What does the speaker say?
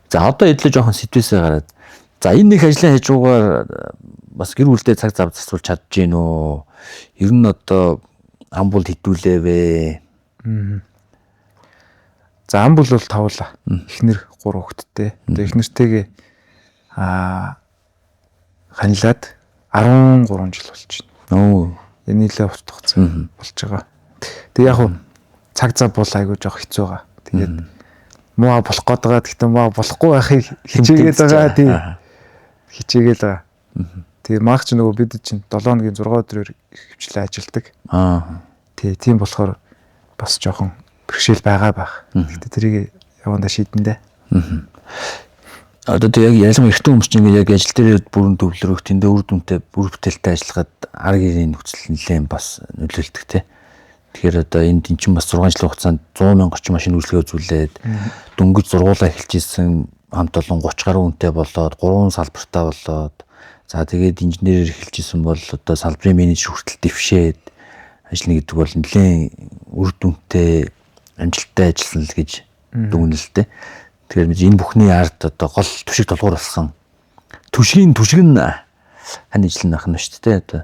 За, одоо эдлээ жоохон сэдвээсээ гараад. За, энэ нэг ажлын хажуугаар бас гэр бүлдээ цаг зав зарцуулж чадж гин үү? Ер нь одоо ам бол хідүүлээ вэ? За, ам бол тавлаа. Эхнэр, 3 хүүхэдтэй. Тэгээ эхнэртэйгээ ханилаад 13 жил болж байна. Өө. Энэ нэлээ урт хугацаа болж байгаа. Тэгээ яг хуу цаг зав бол айгүй жоох хэцүү байгаа. Тэгээд муу болох гээд байгаа. Гэхдээ муу болохгүй байхыг хичээгээд байгаа. Тийм. Хичээгээл байгаа. Тэгээ маах чи нөгөө бид чинь 7 хоногийн 6 өдрөөр хөвчлээ ажилдаг. Тий, тийм болохоор бас жоохон бэрхшээл байгаа байх. Гэхдээ тэрийг явандаа шийдэн дээ. Одоо тэг яг ялангуяа эртний хүмүүс чинь ингээд яг ажил дээр бүрэн төвлөрөх, тэндээ үр дүнтэй, бүр бүтээлтэй ажиллахад ар гэрийн нөхцөл нэлээд бас нөлөөлдөг те. Тэгэхээр одоо энд эн чинь бас 6 жилийн хугацаанд 100 мянга орчим машин үйлчлэгээ үзүүлээд, дөнгөж зургуулаа эхэлж исэн хамт олон 30 гаруй хүнтэй болоод, 3 салбартаа болоод, за тэгээд инженерээр эхэлж исэн бол одоо салбарын менежер хүртэл дэвшээд ажиллана гэдэг бол нэлээд үр дүнтэй, амжилттай ажилласан л гэж дүгнэлтэй. Тэгэхээр энэ бүхний ард одоо гол түшиг долгуур болсон. Түшгийн түшиг нь хань ижил нь ах нь шүү дээ одоо.